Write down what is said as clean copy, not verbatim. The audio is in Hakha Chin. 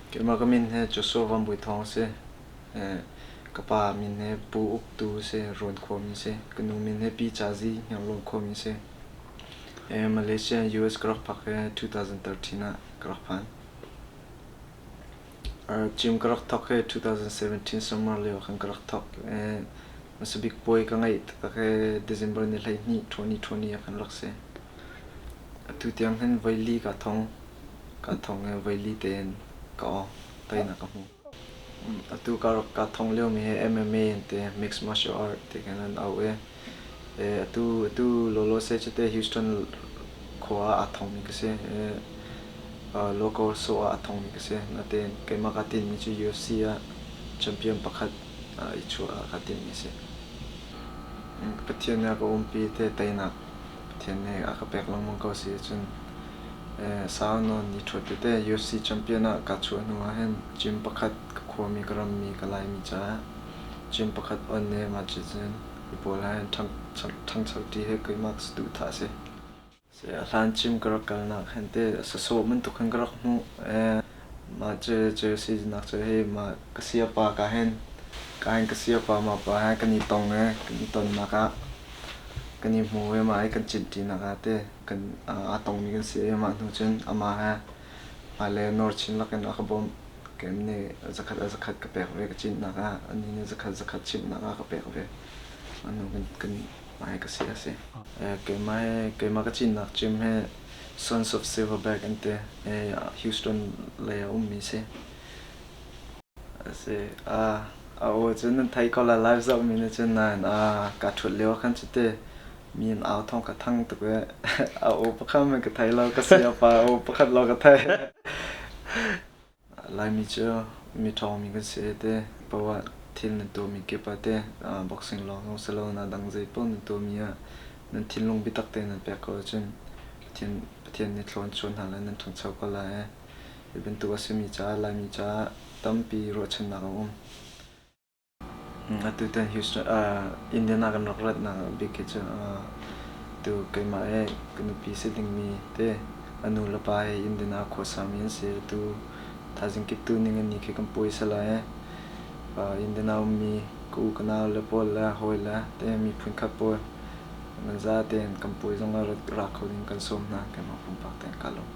Keimah ka min hi Joshua Van Bui Thawng a si. Ka pa min hi Pu Uk Tu a si, Rawn khuami a si. Ka nu min hi Pi Ca Zi, Hniarlawn khuami a si. Malaysia in US ka rak phak hi 2013 ah ka rak phan. Gym ka rak thawk hi 2017 summer lio khan ka rak thawk. Hmasa bik puai ka ngeih taktak hi December ni 12, 2020 ah khan rak si. Atu tiang hin voili kaa thong. Kaa thong i voili tein ka awng. Teinak ka hmu. Atu ka rak kaa thong liomi hi MMA an ti, Mixed Martial Art ti khin an auh i atu lawlaw se cu te Houston khua ah aa thongmi ka si. Local show ah aa thongmi ka si. Natein keimah kaa tinhmi cu UFC ah champion pakhat i chuah ah kaa tinhmi a si. Pathian nih a ka umpi te teinak Pathian nih a ka pek lengmang ko si ahcun sau nawn ni ṭhuat tete UFC champion ah kaa chuah hnu ah hin gym pakhat ka khuami ka rammi ka Laimi caah gym pakhat on i mah cucun hi pawl ah hin ṭhangchoṭi hi keimah ka saduhthah a si. A hlan gym ka rak kalnak hin te sasawh bantuk hin ka rak hmuh. Mah cu cu sinak cu hi mah ka sayapa ka hin ka hin ka sayapa mah pa he kan i tong i kan i tonnak ah kan i hmu i mah i kan cinṭinak ah te kan aa tongmi kan si i mah hnu cun amah he hmailei nawr chin lakin a ka bawmh. Kem nih zakhat a zakhat ka pek ve ka cinnak ah anih nih zakhat zakhat chimhnak ah ka pek ve. Mah hnu kan kan hmai ka si a si. Keimah he keimah ka cinnak gym he Sons of Silverback an ti. Houston lei ah ummi si. A si. A aw cu nan thei ko lai live zohmi nih cun nain kaa ṭhut lio ah khan cuti mi an au thawng kha thang tuk i a aw pakhat hmanh ka thei lo ka sayapa aw pakhat lawng ka thei. Laimi cu mi ṭhawngmi kan si te poah thil nan tuahmi kip ah te boxing lawng zong si lo na dang zei paoh nan tuahmi ah nan thinlung biatak tein nan pek ko ahcun Pathian Pathian nih thlawn chuah hna lai nan ṭhangcho ko lai. Hi bantuk a simi caah Laimi caah tampi ruahchannak a um. Atutan Houston Indiana kan rak ratnak bik hi cu tu keimah he ka nupi si dingmi te a nu le pa he Indiana khuasami an si. Atu thaizing kiptu ning an ni khi kan puai si lai. Indiana ummi ka u ka nau le pawl le hawi le te miphun khat pawl nan za tein kan puai zong ah ra kho ding kan sawm hna. Keimah pumpak tein kaa lawm.